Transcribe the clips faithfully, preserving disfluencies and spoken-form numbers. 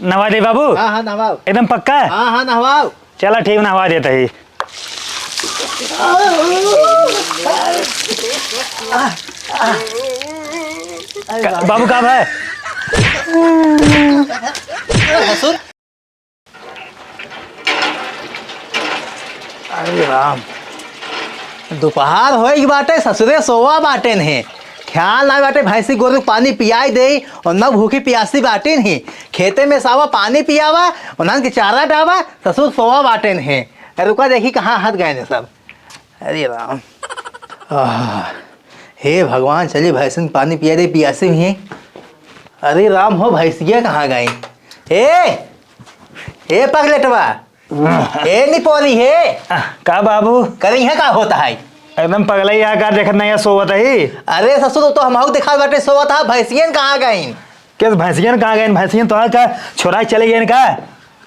नहवा दे बाबू। हाँ, हाँ, नहवाओ। एकदम पक्का? हाँ, हाँ, नहवाओ। चला ठीक, नहवा देता ही। अरे का, बाबू। बाबू का भाई? ससुर। अरे राम, दुपहर होई बाटे, ससुरे सोवा बाटेन है। ख्याल ना बाटे, भैंसी गोरू पानी पियाई देई और न भूखी पियासी बाटेन ही। खेते में सावा पानी पियावा, उन्हन के चारा डावा, ससुर सोवा बाटेन है। अरे रुका, देखी कहाँ हट गए ने सब। अरे राम, आह, हे भगवान, चली भैंसिन पानी पिया दे, पियासी हुई। अरे राम हो, भैंसिया कहाँ गई? ए, ए पगलेटवा, ए निपोरी हे। आ, का बाबू? करे यहाँ का होता है? एकदम पगला ही है का, देखत नहीं है, सोवत ही। अरे ससुर, तो हमहू देखा बाटे सोवत हा, भैंसियन कहाँ गईन? किस भैंसियन कहाँ गईन? भैंसियन तो का छोरा के चले गईन का?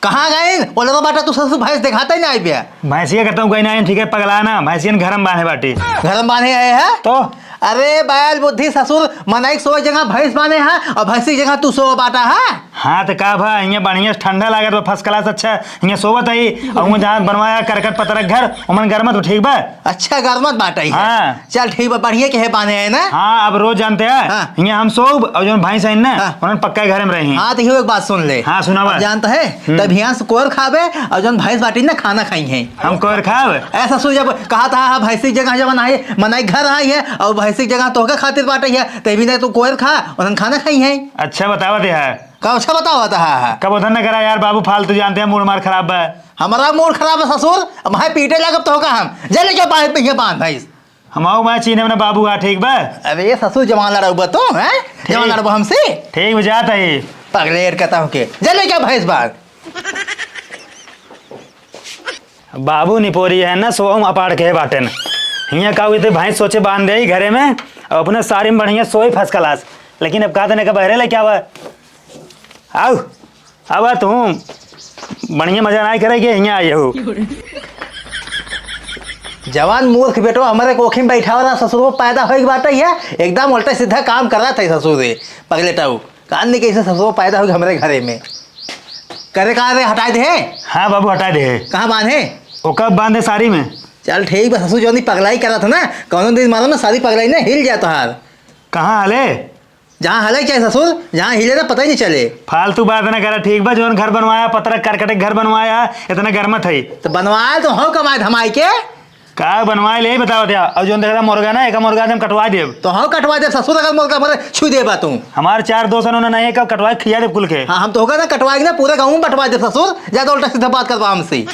कहाँ गईन? बोले तो बाटा तू ससुर भैंस देखाता ही ना आई बिया। भैंसिया कहता हूँ गई ना, ठीक है पगला ना, भैंसियन घर में बांधे बाटी। घर में बांधे आए हैं? तो? अरे बैल बुद्धि ससुर, मनई के सोए जगह भैंस बांधे है और भैंसी की जगह तू सोए बाटा है। हाँ, तो का भा, हियाँ बढ़िया ठंडा लागत बा, first class, अच्छा, हियाँ सोवत ही, और हुआँ जहाँ बनवाया करकट पतरक घर, ओमन गरमत बा, ठीक बा? अच्छा, गरमत बाटइ है। हाँ। चल, ठीक बा, बढ़िया के है बाने है ना? हाँ, अब रोज जानते हैं, हाँ। हियाँ हम सोब, और जौन भैंस है ना, हाँ। उन्हन पक्का घरे में रही। हाँ, तो इहो एक बात सुन ले। हाँ, सुनावा। अब जानत है, हम्म। तब हियाँ से कोर खाबे, और जौन भैंस बाटी ना, खाना खाई है। हम कोर खाब? ऐसा सु जब कहा था, हाँ, भैंसी की जगह जब आई, मनई घर आई है, और भैंसी की जगह तोहका खातिर बाटइ है, तभी ना तू कोर खा, उन्हन खाना खाई है। अच्छा, बतावा दे है। का अच्छा बतावा था, हाँ, हाँ। कब उधर न करा यार बाबू, फालतू जानते हैं, मूड मार खराब बा। हमारा मूड खराब है ससुर, अब भाई पीटे लागब तोहका हम। जा लेके बांध, भैया बांध भैंस। हम आओ मैं चीन्हे अपने बाबू का, ठीक बा? अबे ये ससुर जवान लड़ाऊ बा तू, हैं? ठीक। जवान लड़ाऊ बा हमसे? ठीक बा, जात ही। पगलेट कहता हूँ के। जा लेके भैंस बांध। बाबू निपोरी है ना, सोहम अपाड़ के बाटेन। हियाँ का हुई थे भैंस सोचे बांध दे घरे में, और अपने सारी में बढ़िया सोई first class। लेकिन अब का देने का बहरे लेके आवा। आउ, अब तुम बढ़िया मजा नाहीं करेगे, हियाँ आए हो। जवान मूर्ख बेटवा हमरे कोखी में बैठा वाला ससुर को पैदा होए के बात ही है, एकदम उल्टा सीधा काम कर रहा था ससुर रे, पगलेटाऊ। कान नहीं कैसे ससुर पैदा होए हमरे घरे में। करे का रे, हटाए दे? हाँ बाबू, हटाए दे। कहाँ बांधे? ओका बांधे साड़ी में। चल ठीक बा ससुर, जौन ई पगलाई करत है ना, कौनो दिन मालूम ना साड़ी पगलाई ना हिल जाए तोहार। कहाँ हले? जहाँ हले चाहे ससुर, जहाँ हिले ना पता ही नहीं चले। फालतू बात ना करा, ठीक बा? जौन घर बनवाया, पतरा करकटे घर बनवाया, इतना गरमत है। तो बनवाए तो हो कमाए धमाई के। का बनवाए ले बताओ त्या, और जौन देखता मुर्गा ना, एक मुर्गा हम कटवा देब। तो हो कटवा देब ससुर, अगर मुर्गा मरे छू देबा तू। हमार चार दोस्त हैं, उन्होंने नहीं, एक कटवा खिया देब कुल के। हाँ, हम तो होगा ना कटवाए ना, पूरे गाँव में बंटवा देब ससुर, ज्यादा उल्टा सीधा बात करबा हमसे।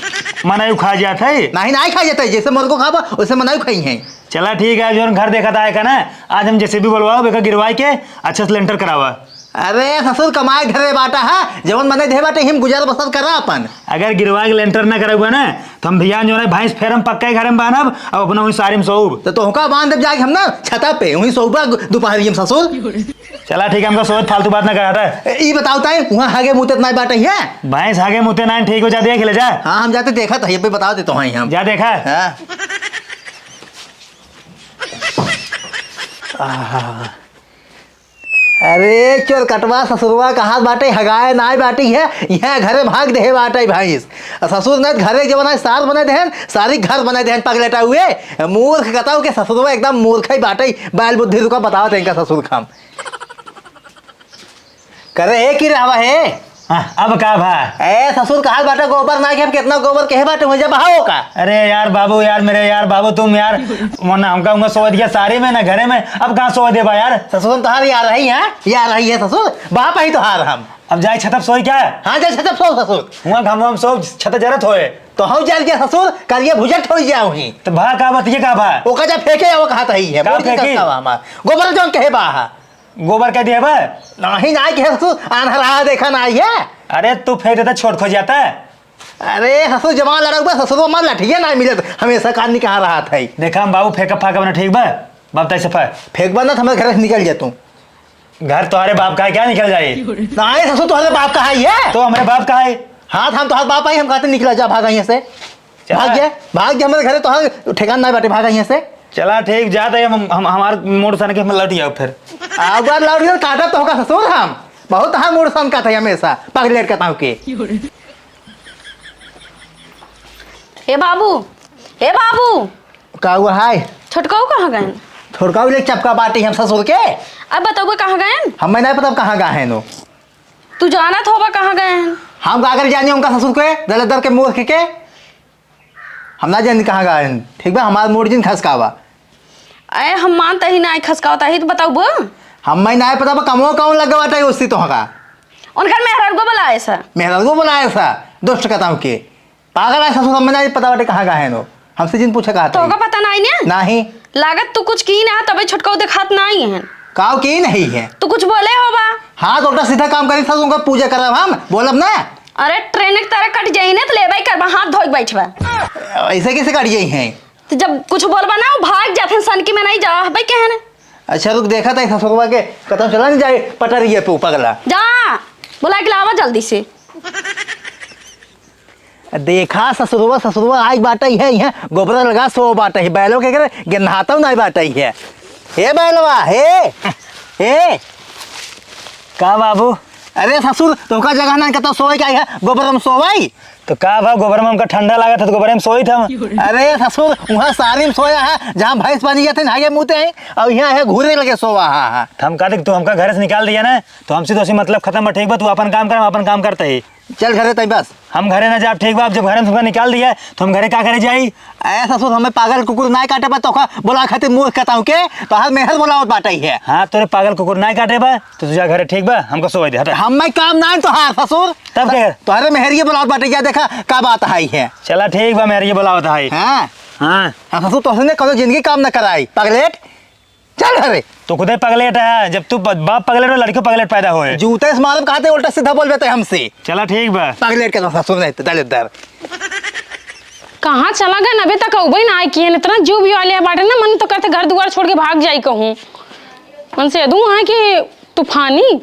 मनई खा जात है। नहीं, नहीं खा जाता है, जैसे मुर्गो खाबा, वैसे मनई खाई हैं। चला ठीक है, जौन घर देखत आए का ना, आज हम जेसीबी बुलवाओ, बेका गिरवाई के अच्छा से लेंटर करावा। अरे ससुर, कमाए धरे बाटा है, जवन मने दे बाटे, हिम गुजर बसर करा अपन। अगर गिरवा के लेंटर ना करबा ना, तो हम भियान जौन है भैंस फेरम पक्का ही घरे में बांधब, अब अपना वहीं सारी में सोऊब। तो तोहका बांध देब जाके हम ना छता पे, वहीं सोऊबा दोपहरिया में ससुर। चला ठीक है, हमका सोच फालतू बात ना करा था। ए, ई बताओ ताई, वहाँ हगे मुतत नाई बाटे है? भैंस हगे मुते नाई, ठीक हो जा, देख ले जा। हाँ, हम जाते देखा था, ये पे बता देते हैं हम। जा देखा। हाँ। आहा। अरे चोर कटवा ससुरवा कहाँ बाटे, हगाए नाय बाटी है, यहाँ घरे भाग देहे बाटे भैंस। आ ससुर ने घरे के जमाना सार बने देहन, सारी घर बने देहन पगलेटा हुए। मूर्ख कताऊ के ससुरवा एकदम मूर्ख ही बाटे, बैल बुद्धि रुका बतावत है इनका ससुर खाम। करे है कि रहवा है? हाँ, अब का भा? ए ससुर कहा बाटे गोबर ना के, हम कितना गोबर कहे बाटे हो जा बहाओ का? अरे यार बाबू, यार मेरे यार बाबू, तुम यार, मन हमका उनका सोच दिया सारी में ना घरे में, अब कहाँ सोच देबा यार? ससुर तोहार यार रही है, यार रही है ससुर, बाप ही तोहार हम। अब जाए छतप सोई क्या? हाँ, जाए छतप सो ससुर। हुआ घाम हम सो छत जरत होए। तो हौ जर गया ससुर, करिए भुजट हो जाओ ही। तो भा का बतिए का भा? ओका जा फेंके, वो कहा तही है, का मोर के फेंकी? कस्ता बा हमार। गोबर जौन कहे बा हा। गोबर कह दिए बा? नहीं, नहीं कहे ससुर, आन्हर रहा देखा नहीं है। अरे तू फेंक देता, छोट खो जाता। अरे ससुर जवान लड़क बा, ससुर वो मार लठिया नहीं मिलत, हमेशा कान निकाल रहा था ही। देखा हम बाबू फेंक फाक अपना ठीक बा, बाप ताई सफा। फेंक बा ना तो हमारे घर से निकल जा तू। घर तुम्हारे बाप का है, क्या निकल जाए? नहीं ससुर, तुम्हारे बाप का है ये। तो हमारे बाप का है। हाँ, हम तुम्हारे बाप आई, हम कहते निकला जा, भाग यहाँ से। चला। भाग गया, भाग गया, हमारे घरे तो हाँ ठेकान नहीं बाटे, भाग यहाँ से। चला ठीक, जाते हम, हम, हमार मोड़ सन के हम लौट आओ फिर। अब बार लौट गया, काटा तो होगा ससुर हम। बहुत तहार मूड सनकत है हमेसा, पगलेट कहत हूँ के। ए बाबू, ए बाबू। का हुआ है? छोटकाऊ कहाँ गएन? छोटकाऊ ले चपका बाटी हम ससुर के। अब बतउबे कहाँ गएन? हमें नाहीं पता कहाँ गएन हो। तू जानत होबा कहाँ गएन? हम का कर जानी उनका ससुर के, दलदर के मूर्ख के। हम ना जानी कहाँ गएन, ठीक बा? हमार मूड जिन खसकावा। अरे हम मानत ही नाहीं खसकावत ही, तो बतउबो। हमें नाहीं पता बा कमवा कउन लगे बाटे उससे तोहका। उनकर मेहरारू को बुलाए सा। मेहरारू को बुलाए सा, दुष्ट कहत हूँ के। पागल है ससुर, हमें नाहीं पता बाटे कहाँ गएन हो। हमसे जिन पूछे कहा तोहका पता नाहीं ने? नाहीं। लागत तू कुछ की ना, तबे छोटकाऊ देखात नाहीं है। काऊ की नहीं है? तू कुछ बोले होबा। हाँ, तो उल्टा सीधा काम करी ससुर, उनका पूजा करब हम, बोलब ना। अरे ट्रेन के तरह कट जाई ने, तो लेबे करबा, हाथ धोई के बैठबा। ऐसे कैसे कट जाई हैं? तो जब कुछ बोलबा ना, वो भाग जाते हैं, सन की में नाहीं जा, भाई कहने। अच्छा रुक, देखा था ससुरवा के, कतौ चला न जाए पटरिए पे पगला। जा, बुला के लावा जल्दी से। देखा ससुरवा, ससुरवा आई बाटे है, यहाँ गोबरा लगा सो बाटे है, बैलो के करे गिन्हातौ नाहीं बाटे है। हे बैलवा, हे, हे। का बाबू? अरे ससुर, तोका जगह नाहीं, कतौ सोए के आई है, गोबर में सोवाई। तो का भा, गोबर में हमका ठंडा लागत है, तो गोबर में सोइत हम। अरे ससुर, वहाँ सारी में सोया है, जहाँ भैंस पानी जाते हैं, नहाए मुते हैं, और यहाँ है घूरे लगे सोवा है। तो हम कहते कि तू हमका घर से निकाल दिया ना, तो हमसे तो उसी मतलब खत्म बा, ठीक बा, तू अपन काम कर, हम अपन काम करते ही। चल घरे तई बस। हम घरे ना जाब, ठीक बा, अब जब घरे में हमका निकाल दिया, तो हम घरे का करे जाई? ए ससुर, हमें पागल कुकुर नाहीं काटे बा, तोका बोला खातिर मूर्ख कहत हूँ के, तोहार मेहर बोलावत बाटे है। हाँ, तोरे पागल कुकुर नाहीं काटे बा, तो तू जा घरे, ठीक बा, हमका सोए दे, हटा। हमें काम नाहीं तोहार ससुर। तब के? तोहरे मेहरिए बोलावत बाटे, जा देखा का बात है, है। चला ठीक बा, मेहरिए बोलावत है। हाँ। हाँ। हाँ, ससुर तोहसे ने कौनो जिंदगी काम न कराई, पगलेट। चल घरे। तू खुदे पगलेट है, जब तू ब-, बाप पगलेट हो, लड़कियों पगलेट पैदा होए। जूते से मारब, कहा थे उल्टा सीधा बोलबे ते हमसे। चला ठीक बा। पगलेट के ससुर नहीं तो दलिद्दर। कहाँ चला गए? अबे तक अउबे ना आए किहन, इतना जो भी वाले बाटे ना, मन तो करते घर दुआर छोड़ के भाग जाई कहूँ। मन से अदू है कि तूफानी।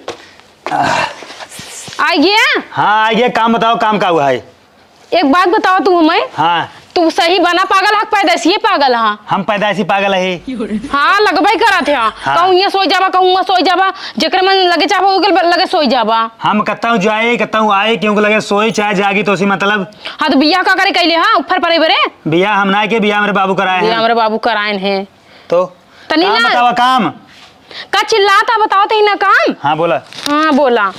आ गया? हाँ, आ गया। काम बताओ, काम का हुआ है? एक बात बताओ तू हमें। हाँ। तू सही बना पागल हा, पैदाइशी पागल हा? हम पैदाइशी पागल है। हाँ, लगबे करत है। हाँ। कहूँ ये सोई जाबा, कहूँ वो सोई जाबा, जेकरे मन लगे चाहबा, ओके लगे सोई जाबा। हम कतहूँ जाए, कतहूँ आए, क्यों लगे सोई चाहे जागी, तो उसी मतलब। हाँ, तो बियाह का करे कैले हा, ऊपर परे बरे? बियाह हम ना के, बियाह हमरे बाबू कराए हैं। बियाह हमरे बाबू कराए हैं। तो तनी काम ना। बतावा, काम। का चिल्लाता, बताओ तही ना काम। हाँ, बोला। हाँ, बोला।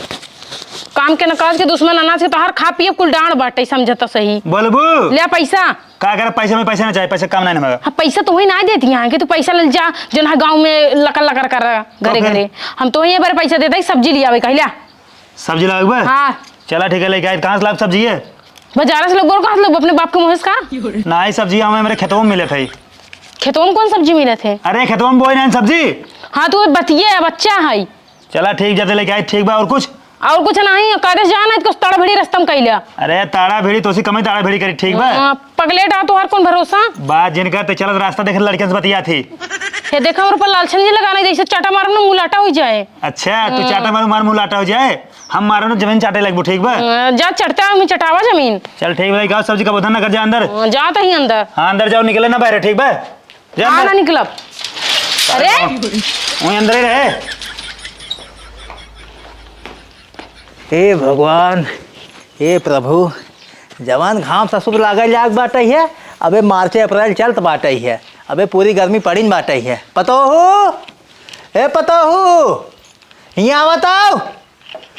काम के न काज के, दुश्मन अनाज के, तोहार खा पिए कुल डांड बाटे, समझता सही। बोलबू? ले पैसा। का करे पैसा में? पैसा ना चाहे, पैसा काम नहीं हमारा। हाँ, पैसा तो वही ना देती यहाँ के, तू पैसा ले जा, जो ना गाँव में लकर लकर कर रहा, तो घरे फिर? घरे। हम तो वही बार पैसा देते, सब्जी ले आवे, कहिला। सब्जी लावे के बा? हाँ। चला ठीक है, लेके आए। कहाँ से लावे सब्जी है? बाजार से लोग, और कहाँ से लोग? अपने बाप के मुँह से का? नहीं, सब्जी हमें मेरे खेतों में मिले थे। खेतों में कौन सब्जी मिले थे? अरे खेतों में बोए नहीं सब्जी। हाँ, तू बतिये, बच्चा है। चला ठीक, जाते लेके आए, ठीक बा। और कुछ? और कुछ नहीं, कायदे से जाना है, कुछ ताड़ा भिड़ी रास्ता में कैला। अरे ताड़ा भिड़ी तो उसी कम ही ताड़ा भिड़ी करी, ठीक बा? हाँ, पगलेट आ, तोहार कौन भरोसा? बात जिन करते चलत रास्ता देख लड़कियन से बतिया थी। ये देखा, और पर लालचन जी लगाना, जैसे चाटा मारम ना मुलाटा हो जाए। अच्छा, तू हम्म। चाटा मारू मार मुलाटा हो जाए, हम मारो ना जमीन चाटे लगबू, ठीक बा? हाँ, जा चढ़ता है, मैं चटावा जमीन। चल ठीक बा, गाँव सब्जी का बोतल ना कर जा अंदर। हाँ, जा तो ही अंदर। हाँ, अंदर जाओ, निकले ना बाहर, ठीक बा? जा हाँ, अंदर। ना निकलब। अरे! वहीं अंदर ही रहे। हे भगवान, हे प्रभु, जवान घाम ससुर लागे लाग बाटे है, अबे मार्च अप्रैल चलत बाटे है, अबे पूरी गर्मी पड़िन बाटे है। पतोहू, ए पतोहू, हियाँ आवत आओ।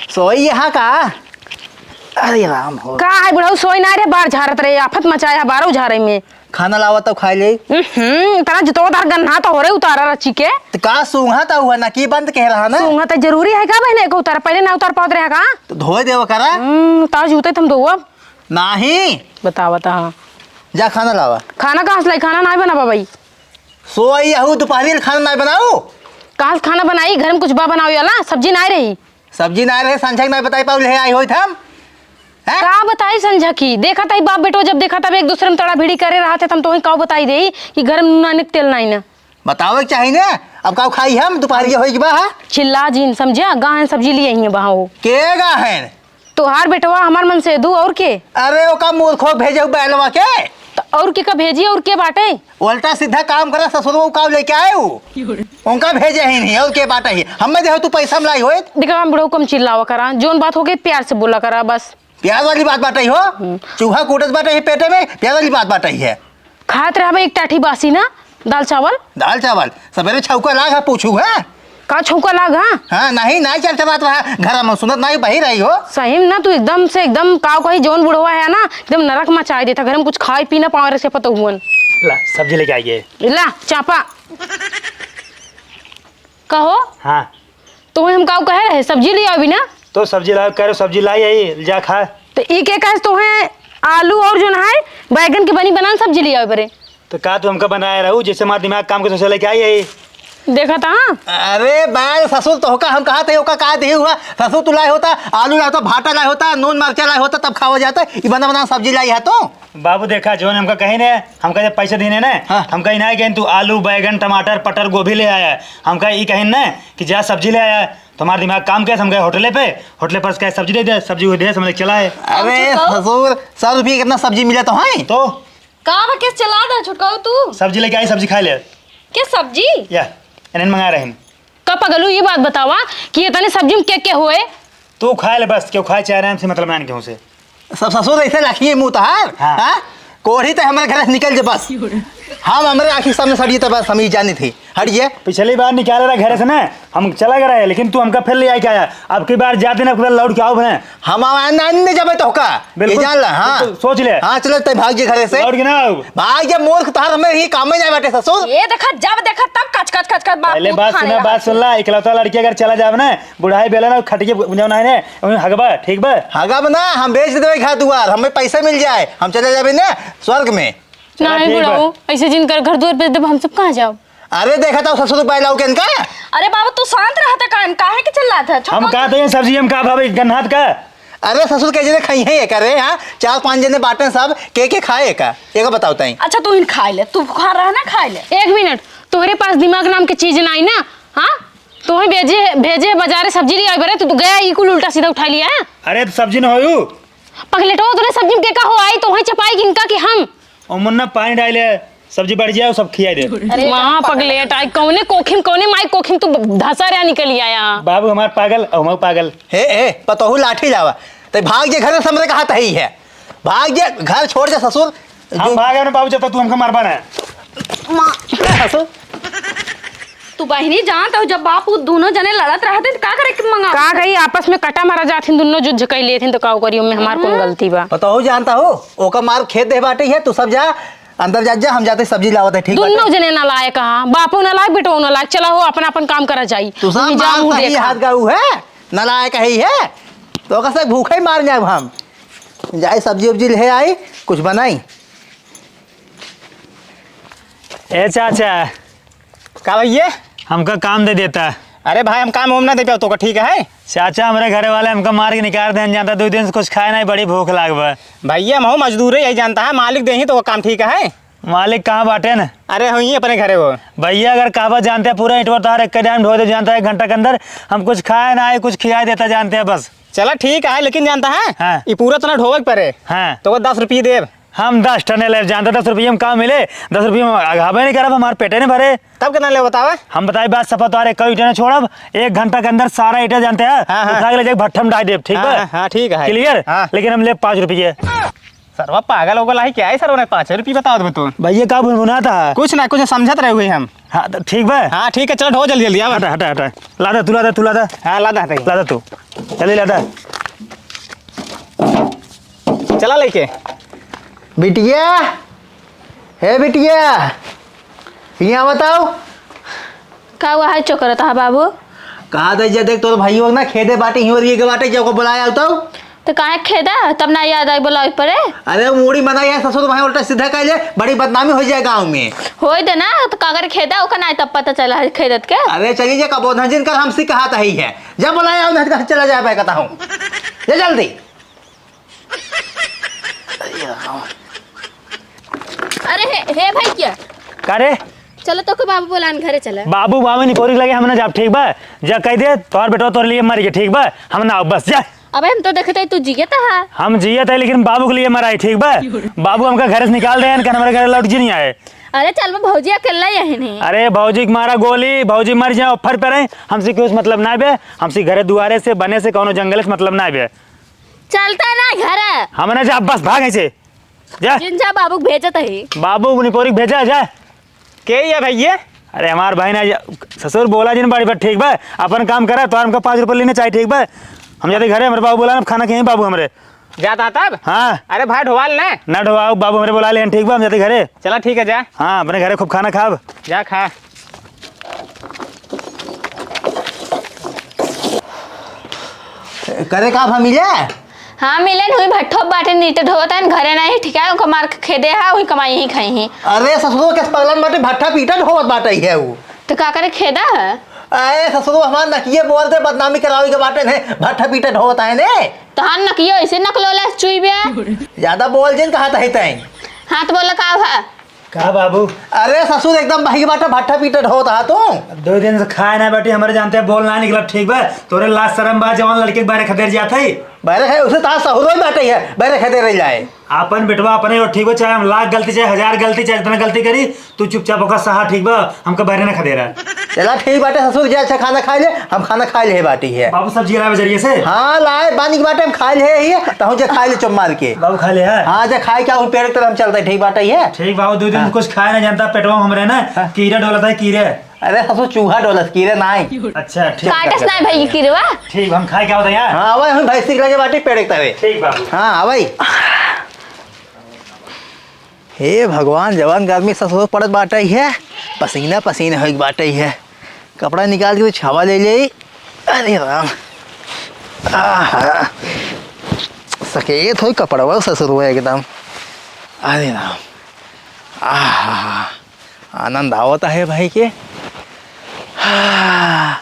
सोई यहाँ का? अरे राम हो। का है बुढ़ऊ, सोई ना रे, बार झारत रहे, आफत मचाया है बारह झारे में। खाना लावा तो खाई ले। हम्म, इतना जितो तार गन्ना तो हो रे उतारा रची के। तो का सूंघा ता हुआ ना की बंद कह रहा ना? सूंघा तो जरूरी है का बहने को उतारा, पहले ना उतार पावत रहा का? तो धोए देवा करा। हम्म, तार जूते तुम धोआ। नाही। बतावा ता। जा खाना लावा। खाना कहाँ से लाई? खाना ना बनावा भाई। सोई यहू दोपहरी खाना ना बनाओ। कहाँ से खाना बनाई? घर में कुछ बा बनावे वाला? सब्जी ना रही। सब्जी ना रहे, संझा के ना बताई पाउल है, आई होई थम। हैं? का बताई संझा की? देखा ताई बाप बेटो जब देखा तब एक दूसरे में तड़ा भिड़ी करे रहा थे, तम तो वही का बताई देई कि घर में नून नानी तेल नाई ना। बतावे के चाही ना, अब का खाई हम, दोपहर के होई के बा, हाँ? चिल्ला जिन समझा, गाहन सब्जी लिए ही बहाओ। के गाहन? तोहार बेटवा हमार मन से दू और के? अरे ओका मूर्खो भेजे बैलवा के। त और के का भेजी, और के बाटे? उल्टा सीधा काम करे ससुर, वो का लेके आए वो? उनका भेजे ही नहीं, और के बाटे ही? हमें देहो तू पैसा में लाई होए। देखा, हम बुढ़ऊ कम चिल्लावा करा, जौन बात हो गई प्यार से बोला करा बस। प्यार वाली बात बाटे ही हो? हम्म। चूहा कूटत बाटे ही पेटे में, प्यार वाली बात बाटे ही है। खात रहबे एक टाठी बासी ना, दाल चावल। दाल चावल? सबेरे छौका लाग है, पूछू है? का छौका लाग, हाँ? हाँ, नहीं, नहीं चलते बात रहा, घर में सुनत नहीं, बही रही हो। सही में ना, तू एकदम से, एकदम काव कही, जौन बुढ़वा है ना, एकदम नरक मचाए देता, घर में कुछ खाए पी ना पावे रहे से पतोहुअन। ला, सब्जी लेके आइए। ला, चापा। कहो? हाँ। तो हम काव कहे रहे, सब्जी ले आवी ना? तो सब्जी लाओ, कह रहे सब्जी लाई आई, जा खा। तो ई के कहे तोहे आलू और जौन है, बैगन के बनी बनान सब्जी ले आवे बरे। तो का तू हमका बनाए रहू, जैसे हमार दिमाग काम के सोचे लेके आई है? देखा था? अरे बाल ससुर, तोहका हम कहा थे, ओका का देही हुआ? ससुर तू लाए होता, आलू लाए होता, भाटा लाए होता, नून मरचा लाए होता, तब खावा जाता। ई बना बना सब्जी लाई है तो? बाबू देखा, जौन हमका कही ने, हमका जब पैसे देने ने, हाँ। हमका ई ना कहीं तू आलू, बैगन, टमाटर, पटर, गोभी ले आया। हमका ई कहीं ने कि जा सब्जी ले आया। तुम्हार दिमाग काम कैसे? हम गए होटले पे, होटले पर से कहे सब्जी दे दे, सब्जी वो दे, समझ चला है। अरे और छुटकाओ? ससुर, सौ रुपये कितना सब्जी मिला तो है? तो का बा, केस चला दा छुटकाओ तू? सब्जी लेके आई, सब्जी खा ले। के सब्जी? या, इन्हें मंगा रहे हैं। का पगलू, ये बात बतावा कि इतने सब्जी में के के होए? तू खा ले बस, क्यों खाए चाहे ना, हमसे मतलब ना केहू से। सब ससुर ऐसे रखिए मुँह तहार, हाँ। हाँ? कोढ़ी तो हमारे घर से निकल जे बस। हम हमारे आँखी सामने सड़िए तो बस हम ही जानी थी। हटिए। पिछली बार निकाले रहा घर से ना, हम चला गए रहे, लेकिन तू हमका फिर ले आके आया। अब की बार जाते ना, फिर लौट के आओ बने। हम आवाज ना आने जबे तो का। बिल्कुल। ये जान ला, हाँ। बिल्कुल, सोच ले। हाँ, चलो, तै भाग जे घरे से। लौट के ना आओ। भाग जे मूर्ख, तहार हमें ही काम में जाए बाटे ससुर। ये देखा, जब देखा तब कच कच कच कच बाप पहले मुँह बात खाने सुना, लगा बात थे। सुन ला, इकलौता लड़की अगर चला जावे ना, बुढ़ाई बेला ना, खटिए जौन है ना, उन्हें हगबा, ठीक बा? हगब ना, हम बेच देबे घर दुआर, हमें पैसा मिल जाए, हम चले जाबे ना स्वर्ग में। चला, नहीं ठीक बा। बुढ़ऊ, ऐसे जिनकर घर दुआर बेच देब, हम सब कहाँ जाओ? अरे देखा था ससुर पाए लाओ के इनका। अरे बाबू, तू शांत रहता का? काहे के चिल्लात है? हम छोटका कहते हैं सब्जी हम का भाभी गन्हात का? अरे ससुर के जने खाई है ये करे, हाँ? चार पाँच जने बाटे सब, के के खाए का? एगो बताओ ताई। अच्छा, तू इन खाए ले, तू खा रहा ना, खाए ले। एक मिनट, तोहरे पास दिमाग नाम के चीज नहीं ना, हाँ? तोहे भेजे, भेजे बाजारे सब्जी ले आवे बरे, तू, तू गया ई कुल उल्टा सीधा उठा लिया है। अरे तो सब्जी न होयू। पगलेटवा, तोरे सब्जी में के का हो आई, तोहे चपाई किनका कि हम? ओ मुन्ना पानी डाले, सब्जी बढ़ जाए, सब खिया दे। अरे वहाँ पगलेट आई, कौने कोखिम, कौने माई कोखिम तू धसा रहा निकल आया? बाबू हमार पागल, और हम पागल। हे, हे, पतोहू लाठी लावा, ते भाग जे घर से हमरे कहा तही है, भाग जे घर छोड़ जे ससुर। हम जो भागे ना बाबू, जब तक तू हमका मारबा ना। माँ। ससुर। तू बहिनी जानत हो, जब बाप उ दोनों जने लड़त रहते तो का करे के मंगा? का कही, आपस में कटा मारा जात हिन, दोनों जुद्ध कई लेत हिन, तो का करी, ओमे हमार कौन हम्म। गलती बा? पतोहू जानता हो, ओका मार खेत दे बाटे है, तू सब जा, अंदर जा, जा, हम जाते सब्जी लावत है, ठीक बाटे? दोनों जने नालायक, हाँ, बापो नालायक, बेटो नालायक, चला हो, अपन अपन काम करा जाई। तू सब तुम जा, मार मुँह सही देखा। हाथ का ऊ है, नालायक है ही है, तो ओका से भूखे ही मार जाए हम। जाए सब्जी उब्जी ले आई, कुछ बनाई। ए चाचा, का भैया? हमका काम दे देता। अरे भाई, हम काम वाम ना दे पाओ तो का, ठीक है? चाचा, हमरे घरे वाले हमका मार के निकाल देन जानता, दो दिन से कुछ खाए नहीं, बड़ी भूख लाग बा। भैया, हम मजदूर है, यही जानता है, मालिक दे ही तो वो काम, ठीक है? मालिक कहाँ बाटे न? अरे, हम ही अपने घरे हो। भैया, अगर कहबा जानते हैं, पूरा ईंटवा तार एक डाइम ढो दे जानता है, एक घंटा के अंदर हम कुछ खाए ना आए, कुछ खियाए देता जानते हैं बस। चला ठीक है, लेकिन जानता है, हाँ। ये पूरा तना ढोवे के परे। हाँ। तो वो दस रुपये देब। हम दस टने लेब, जानता दस रुपये में का मिले? दस रुपये में अघाबे नहीं करब, हमार पेटे नहीं भरे। तब कितना लेब बतावा? हम बताई बात सफा, तोहार एक ईंटा ना छोड़ब, एक घंटा के अंदर सारा ईंटा जानते हैं, हाँ, हाँ। उठा के ले जाके भट्ठा में डाल देब, ठीक हाँ, बा? हाँ, हाँ, ठीक है। Clear? हाँ। लेकिन हम लेब पाँच रुपये। सरवा पागल हो गया है क्या? है सरवा ने पाँच रुपये बताओ तुम्हें तो। भैया का भुनभुनाता है? कुछ ना, कुछ समझत रहे हुए हम। हाँ, तो ठीक बा। हाँ, ठीक है, चलो ढो जल्दी जल्दी, आवा। हटा, हटा, हटा। लादा, तू लादा, तू लादा। हाँ, लादा, हटा। लादा तू। जल्दी लादा। चला लेके। बिटिया, हे बिटिया, यहाँ बताओ। का हुआ है चोकरत हा बाबू? कहा दे जे देख तोर भाई ना खेदे बाटे, हिंवरिए के बाटे, जे ओको बुलाया तो। तो काहे खेदा? तब ना याद आई बोला पड़े। अरे मूड़ी मना यार ससुर भाई उल्टा सीधा कह ले, बड़ी बदनामी हो जाए गाँव में। होई दे ना, तो कागर खेदा ओका ना तब पता चला है खेदत के। अरे चली जे कबो धंजिन कर हमसे कहा तही है। जब बुलाया ना चला जाए भाई कहता हूँ। ले जल्दी। अरे हे, हे भाई क्या? का रे? चलो तो को बाबू बोलान घरे चला। बाबू बाबू निपोरी के लगे हम ना जाब, ठीक बा? जा कह दे तोहर बेटवा तोर लिए मर गए, ठीक बा? हम ना आब, बस जा। अबे हम तो देखत है तू जियत है। हम जियत है, लेकिन बाबू के लिए मराई, ठीक बा? बाबू हमका घर से निकाल दे, इनका हमारे घर लौट जी नहीं आए। अरे चल बा, भौजी अकेला यही नहीं। अरे भौजी के मारा गोली, भौजी मर जाए, ऑफर पे रहे, हमसे कुछ मतलब ना बे, हमसे घरे दुआरे से, बने से, कौनो जंगल से मतलब ना बे। चलता ना घर। हम ना जा, बस भाग ऐसे। जा। जिन जा, बाबू के भेजत ही। बाबू निपोरी के भेजा, जा। के ये भैया? अरे हमार भाई ना जा, ससुर बोला जिन बाड़ी पर, ठीक बा? अपन काम करा, तो हमका पाँच रुपये लेने चाहिए, ठीक बा? हम जाते घरे, हमारे बाबू बोला ना, खाना कहीं बाबू हमरे। जाता तब? हाँ। अरे भाई ढोवाल ना। ना ढोवाओ, बाबू हमरे बोला ले, ठीक बा? हम जाते घरे। चला ठीक है, जा। हाँ, अपने घरे खूब खाना खाब। जा खा। करे का भा मिले? हाँ, मिले नहीं, भट्ठो बाटे नीचे ढोवत है, घरे नहीं, ठीक है, उनको मार के खेदे है, वही कमाई ही खाई ही। अरे ससुरो के पगलन बाटे, भट्ठा पीटा ढोवत बाटे है वो। तो का करे, खेदा है? अरे ससुरो, हमार नकिये बोल दे, बदनामी करावे के बाटे ने, भट्ठा पीटा ढोवत है ने। तो हाँ, नकियो ऐसे नकलोला चुई बे। ज्यादा बोल जिन कहा तही तई। हाँ, तो बोला का भा? का बाबू? अरे ससुर, एकदम बहिक बाटा, भट्ठा पीटे ढोत हा तू। दो दिन से खाए ना बैठी, हमरे जानते बोल ना निकला, ठीक बा? तोरे लाज शरम बा, जवान लड़के के बारे खदेर जात है। बारे है, उसे तार सहुरो ही बाटे है, बारे खदेर रह जाए। आपन बेटवा अपने हो, ठीक बा, चाहे हम लाख गलती, चाहे हजार गलती, चाहे जितना गलती करी, तू चुपचाप ओकर सहा, ठीक बा? हमका बारे ना खदेरा। चला ठीक बाटे ससुर, जे अच्छा खाना खाए ले, हम खाना खाए ले बाटी है। बाबू सब्जी लावे जरिए से? हाँ, लाए बानी के बाटे, हम खाए ले ही, तहु जे खाए ले चुप मार के। बाबू खा ले है? हाँ, जे खाए क्या, उन पेड़ के तरफ हम चलते, ठीक बाटे है। ठीक बाबू, दो दिन हाँ। कुछ खाए ना जानता, पेटवा में हमरे ना हाँ। कीड़ा डोलत है, कीड़े। अरे ससुर, चूहा डोलत, कीड़े नाई। अच्छा, ठीक। काटस नाई भाई, कीड़वा। ठीक, हम खाए क्या होता है यार? हाँ, वही हम भैंसी के लगे बाटी पेड़ के तरे। ठीक बाबू। हाँ, वही। हे भगवान, जवान गर्मी ससुर पड़त बाटे है, पसीना पसीना होइक बाटे है। कपड़ा निकाल के कुछ हवा ले ले। अरे राम, आहा, सकेत होई कपड़वा ससुर एकदम। अरे राम, आहा, आनंद आवत है भाई के। हाँ।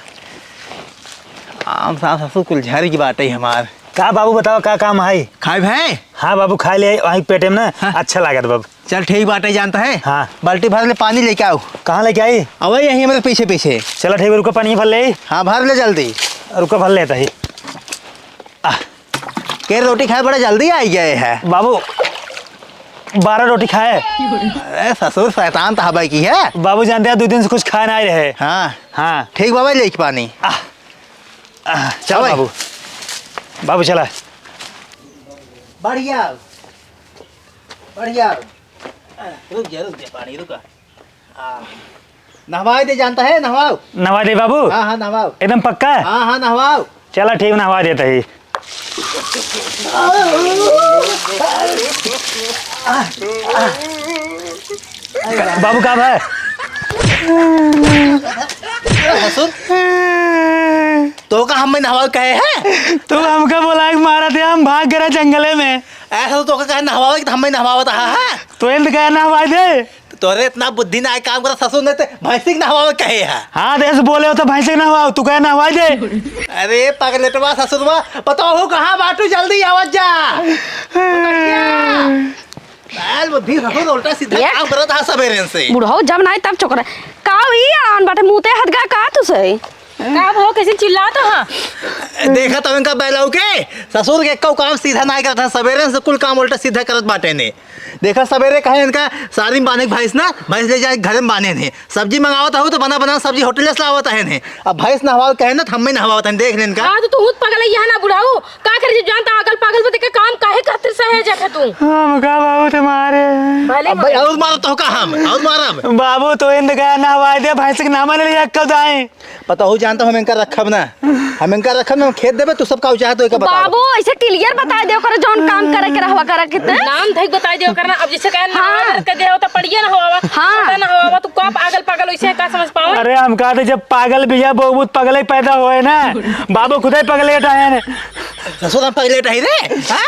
आम साम ससुर कुल झर की बाटे हमार। का बाबू बताओ, का काम है? खाए भाई? हाँ बाबू, खाए ले, वहीं पेटे में ना हाँ। अच्छा लागत बाबू। चल ठीक बाटे, जानता है। हाँ। बाल्टी भर ले, पानी लेके आओ। कहाँ लेके आई? अबे यहीं हमारे पीछे पीछे। चला ठीक बा, रुको, पानी भर ले। हाँ, भर ले जल्दी। रुको, भर लेता ही। आह। के रोटी खाए बड़ा जल्दी आई गए है। बाबू, बारह रोटी खाए। अरे ससुर, शैतान तो हवाई की है। बाबू जानते हैं, दो दिन से कुछ खाए ना आए रहे। हाँ। हाँ। ठीक बाबा, लेके पानी। आह। आह, चलो अबे। बाबू। बाबू चला। बढ़िया। बढ़िया। रुक जा, रुक जा, पानी रुका। आ, नहवाए दे, जानता है, नहवाओ। नहवा दे बाबू? हाँ, हाँ, नहवाओ। एकदम पक्का? हाँ, हाँ, नहवाओ। चला ठीक, नहवा देता ही। बाबू का भाई? ससुर, तो का हमें नहवाओ कहे है? तू हमका बोला के मारा थे, हम भाग गए जंगले में। ऐसा तो का कहे नहवाओ कि हमें नहवावत हा, हाँ? तो इल्द गया नहवाए दे। तोरे इतना बुद्धि ना आए काम करा ससुर, ने ते भैंसी के नहवावे कहे है। हाँ, देश बोले हो तो भैंसी के नहवाओ, तू कहे नहवाए दे। अरे पगलेटवा ससुरवा, बताओ हो कहाँ बाटू, जल्दी आवत जा। बैल बुद्धि ससुर उल्टा सीधा ये? काम करत हा सबेरे से। बुढ़ऊ जब नाई तब चोकरा। का ई आन बाटे मुँह ते हदगा का तू से? का हो, कैसे चिल्लात हा? देखा तो इनका बैलाऊ के ससुर के कऊ काम सीधा नाई करत हा, सबेरे से कुल काम उल्टा सीधा करत बाटे ने। देखा, सबेरे कहे इनका सारी में बांधे के भैंस ना, भैंस ले जाए घरे में बांधे ने। सब्जी मंगावत हूँ तो बना बना सब्जी होटल से लावत है ने। अब भैंस नहवावत कहे ना, तो हमें नहवावत है, देख ले इनका। हाँ, तो तू तो पगल ही है ना बुढ़ऊ, का करे जब जानता अगल पागल में देखे काम काहे खातिर सहे जाता तू? हम का बाबू तुम्हारे। भले अब भाई, मरे। और मारो तो का हम, और मारब। बाबू तो इंद गया नहवाए दे, भैंस के नाम ले लिया कब दाएं। पता हो जानता हम इनका रखब ना, हम इनका रखब ना, हम खेत देबे, तू सब का चाहे तो एक बता। बाबू, ऐसे clear बताए दे ओकर, जौन काम करे के रहवा करे के ते। नाम धइक बताए दे ओकर ना, अब जैसे कहे ना हाँ। आदर के दे होता पड़िए ना होवा, हाँ। पता ना होवा, तू का पागल पागल वैसे का समझ पावे? अरे हम कहते जब पागल बिया बहुत पगले पैदा होए ना, बाबू खुदे पगले टायन। ससुर हम पगले टाई रे, हाँ?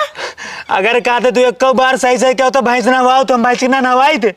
अगर कहते तू एक बार सही सही कहो तो भैंस ना हुआ तो हम भैंस ना नहवाई थे।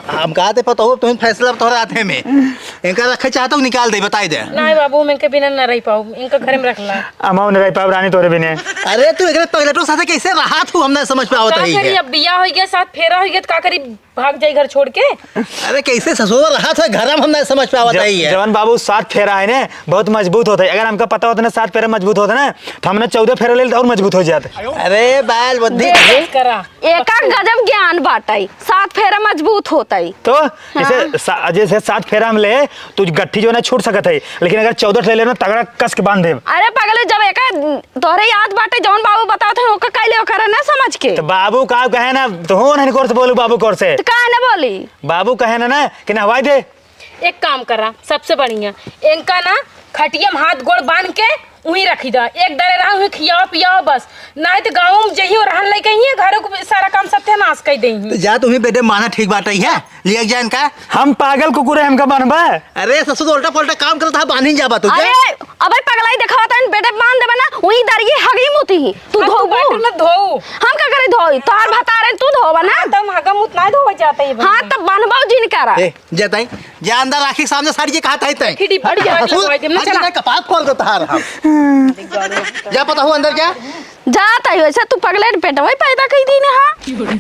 हम कहा थे पता हो, तुम फैसला तोहरे हाथे में। इनका रखे चाहता हूँ, निकाल दे, बताई दे। नहीं बाबू, हम इनके बिना ना रह पाऊँ, इनका घर में रख ला। अमाऊ न रह पाऊँ रानी तोरे बिना। अरे तू एकरे पगलेटो साथे कैसे रहा तू, हम ना समझ पावत का है करी, ये। अब बिया हो गया, साथ फेरा हो गया, तो का करी? भाग जाई घर छोड़ के। अरे, कैसे ससुर रहत है घर में, हम नहीं समझ पावत ज-, है ये। जवन बाबू सात फेरा है ने, बहुत मजबूत होत है। अगर हमका पता होत ना सात फेरा मजबूत होत ना, तो हमने चौदह फेरा ले लेते और मजबूत हो जाते। अरे, बाल बुद्धि। बस करा। एका गजब ज्ञान बाटई, सात फेरा मजबूत होतई। तो जैसे हाँ। सा-, जैसे सात फेरा हम ले, तो गट्ठी जो ना छूट सकत है, लेकिन अगर चौदह ले लेना, तगड़ा कस के बांध देब। अरे पगले, जब एका तोहरे याद बाटे, जौन बाबू बतावत हैं, ओका कैले ओकरा ना समझ के। तो बाबू का कहे ना, तो हो नहीं कोर से बोलू, बाबू कोर से। तो काहे ना बोली? बाबू कहे ना, ना कि नहवाई दे। एक काम करा, सबसे बढ़िया, इनका ना खटिया में हाथ गोड़ बांध के उहीं रखी दा, एक दरे रहा उहीं खियाओ पियाओ बस, नहीं तो गाँव में जहियो रहन लग गई है, घरों को सारा काम सत्यानाश कर दे। तो जा तुम्हें बेटे माना ठीक बात है, लिया जा इनका। हम पागल कुकुर है, हमका बांधबा? अरे ससुर, उल्टा पलटा काम करता है, बांध ही जाबा तू, जा। अरे अबे पगलाई देखावत है, बेटे बांध देबा ना, उहीं दरिये हगी मुती ही। तू हाँ, तू धोबू? बैठ ना धोऊ। हम का करे धोई? तोहार भतारे तू धोबा ना? हाँ, तो हम हगा मुत ना धोवे जाते ही हाँ, बहन। तब बांधबा जिन करा। ए, जा ताई, जा अंदर आखी सामने साड़ी के कहा ताई ताई। खिड़ी पर हट जा, लगा ससुर, धोए देम ना, हट जा, चला। ताई, कपार फोड़ दो तहार हम। जा पता हूँ अंदर क्या? जा ताई, वैसे तू पगले पेटवा ही पैदा कई दी ने, हाँ?